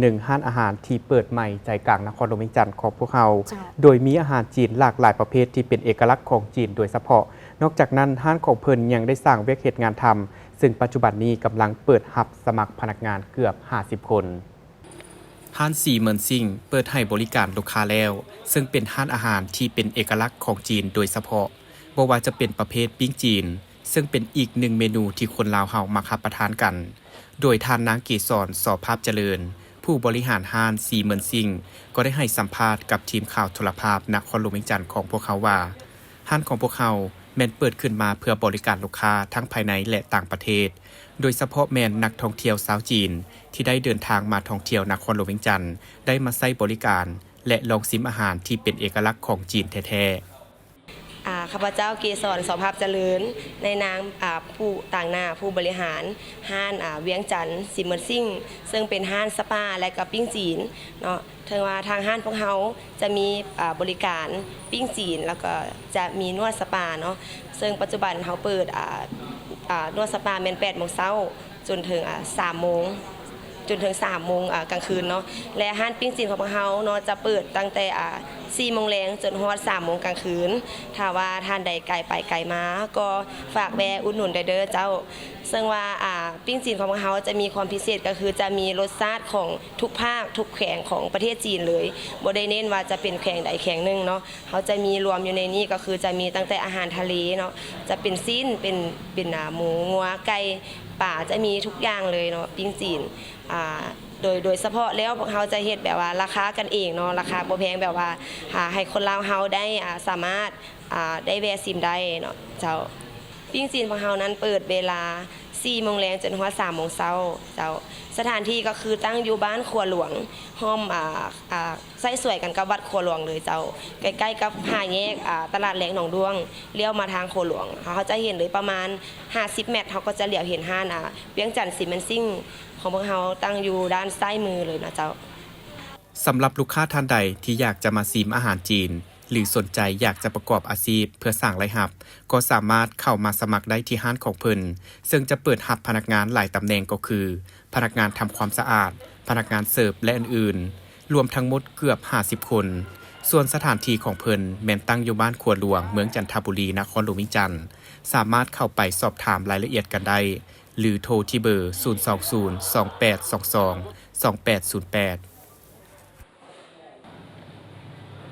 ໜຶ່ງຮ້ານອາຫານທີ່ເປີດໃໝ່ໃຈກາງນະຄອນຫຼວງວຽງຈັນຂອງພວກເຮົາ, ເຈົ້າ. ໂດຍມີອາຫານຈີນຫຼາກຫຼາຍປະເພດທີ່ເປັນເອກະລັກຂອງຈີນໂດຍສະເພາະ. ນອກຈາກນັ້ນ, ຮ້ານຂອງເພິ່ນຍັງໄດ້ສ້າງວຽກເຮັດງານທຳ, ເຊິ່ງປັດຈຸບັນນີ້ກຳລັງເປີດຮັບສະໝັກພະນັກງານເກືອບຫ້າສິບຄົນ. ຮ້ານ Xi Meng Xing ເປີດໃຫ້ບໍລິການລູກຄ້າແລ້ວ, ເຊິ່ງເປັນຮ້ານອາຫານທີ່ເປັນເອກະລັກຂອງຈີນໂດຍສະເພາະ, ບໍ່ວ່າຈະເປັນປະເພດປີ້ງຈີນ, ເຊິ່ງເປັນອີກໜຶ່ງເມນູທີ່ຄົນລາວເຮົາມັກຮັບປະທານກັນ. ໂດຍທ່ານນາງເກສອນ ສອພາບຈະເລີນ ຜູ້ບໍລິຫານຮ້ານ Xi Meng Xing ກໍໄດ້ໃຫ້ສຳພາດກັບທີມຂ່າວໂທລະພາບນະຄອນຫຼວງວຽງຈັນຂອງພວກເຮົາວ່າ, ຮ້ານຂອງພວກເຮົາແມ່ນເປີດຂຶ້ນມາເພື່ອບໍລິການລູກຄ້າທັງພາຍໃນ ແລະ ຕ່າງປະເທດ, ໂດຍສະເພາະແມ່ນນັກທ່ອງທ່ຽວຊາວຈີນທີ່ໄດ້ເດີນທາງມາທ່ອງທ່ຽວນະຄອນຫຼວງວຽງຈັນ ໄດ້ມາໃຊ້ບໍລິການ ແລະ ລອງຊິມອາຫານທີ່ເປັນເອກະລັກຂອງຈີນແທ້ໆ. ອາ ຂ້າພະເຈົ້າ ເກສອນ ສອພາບຈະເລີນ ໃນນາມ ອາ ຜູ້ຕາງໜ້າຜູ້ບໍລິຫານຮ້ານ ອາ ວຽງຈັນ Xi Meng Xing ເຊິ່ງເປັນຮ້ານສະປາ ແລະ ກໍປີ້ງຈີນເນາະ. ເຖິງວ່າທາງຮ້ານພວກເຮົາຈະມີ ອາ ບໍລິການປີ້ງຈີນ ແລ້ວກໍຈະມີນວດສະປາເນາະ, ເຊິ່ງປັດຈຸບັນເຮົາເປີດ ອາ ອາ ນວດສະປາແມ່ນແປດໂມງເຊົ້າ ຈົນເຖິງ ອາ ສາມໂມງ ຈົນເຖິງສາມໂມງ ອາ ກາງຄືນເນາະ. ແລະ ຮ້ານປີ້ງຈີນຂອງພວກເຮົາເນາະ ຈະເປີດຕັ້ງແຕ່ ອາ ສີ່ໂມງແລງຈົນຮອດສາມໂມງກາງຄືນ. ຖ້າວ່າທ່ານໃດໄກໄປໄກມາ ກໍຝາກແວ່ອຸດໜູນໄດ້ເດີເຈົ້າ. ເຊິ່ງວ່າ ອາ ປີ້ງຈີນຂອງພວກເຮົາຈະມີຄວາມພິເສດ ກໍຄືຈະມີລົດຊາດຂອງທຸກພາກທຸກແຂວງຂອງປະເທດຈີນເລີຍ, ບໍ່ໄດ້ເນັ້ນວ່າຈະເປັນແຂວງໃດແຂວງໜຶ່ງເນາະ. ເຮົາຈະມີລວມຢູ່ໃນນີ້ ກໍຄືຈະມີຕັ້ງແຕ່ອາຫານທະເລເນາະ, ຈະເປັນຊີ້ນ ເປັນ ເປັນ ອາ ໝູ ງົວ ໄກ່ ປາ ຈະມີທຸກຢ່າງເລີຍເນາະ ປີ້ງຈີນ. ອາ ໂດຍ ໂດຍສະເພາະແລ້ວ ພວກເຮົາຈະເຮັດແບບວ່າລາຄາກັນເອງເນາະ, ລາຄາບໍ່ແພງ ແບບວ່າ ອາ ໃຫ້ຄົນລາວເຮົາໄດ້ ອາ ສາມາດ ອາ ໄດ້ແວ່ຊິມໄດ້ເນາະເຈົ້າ. ປີ້ງຈີນຂອງເຮົານັ້ນເປີດເວລາສີ່ໂມງແລງຈົນຮອດສາມໂມງເຊົ້າເຈົ້າ. ສະຖານທີ່ກໍຄືຕັ້ງຢູ່ບ້ານຂົວຫຼວງ ຮ່ອມ ອາ ອາ ໃຊ້ສວຍກັນກັບວັດຂົວຫຼວງເລີຍເຈົ້າ, ໃກ້ໆກັບຫ້າແຍກ ອາ ຕະຫຼາດແລງໜອງດ້ວງ, ລ້ຽວມາທາງຂົວຫຼວງ ເຮົາຈະເຫັນເລີຍ ປະມານຫ້າສິບແມັດ ເຮົາກໍຈະຫຼຽວເຫັນຮ້ານ ອາ ວຽງຈັນ Xi Meng Xing ຂອງພວກເຮົາ ຕັ້ງຢູ່ດ້ານຊ້າຍມືເລີຍນະເຈົ້າ. ສຳລັບລູກຄ້າທ່ານໃດທີ່ຢາກຈະມາຊິມອາຫານຈີນ ຫຼື ສົນໃຈຢາກຈະປະກອບອາຊີບເພື່ອສ້າງລາຍຮັບ, ກໍສາມາດເຂົ້າມາສະໝັກໄດ້ທີ່ຮ້ານຂອງເພິ່ນ, ເຊິ່ງຈະເປີດຮັບພະນັກງານຫຼາຍຕຳແໜ່ງ ກໍຄື ພະນັກງານທຳຄວາມສະອາດ, ພະນັກງານເສີບ ແລະ ອື່ນໆ, ລວມທັງໝົດເກືອບຫ້າສິບຄົນ. ສ່ວນສະຖານທີ່ຂອງເພິ່ນແມ່ນຕັ້ງຢູ່ບ້ານຂົວຫຼວງ, ເມືອງຈັນທະບູລີ, ນະຄອນຫຼວງວຽງຈັນ. ສາມາດເຂົ້າໄປສອບຖາມລາຍລະອຽດກັນໄດ້ ຫຼື ໂທທີ່ເບີ ສູນສອງສູນ ສອງແປດສອງສອງ ສອງແປດສູນແປດ.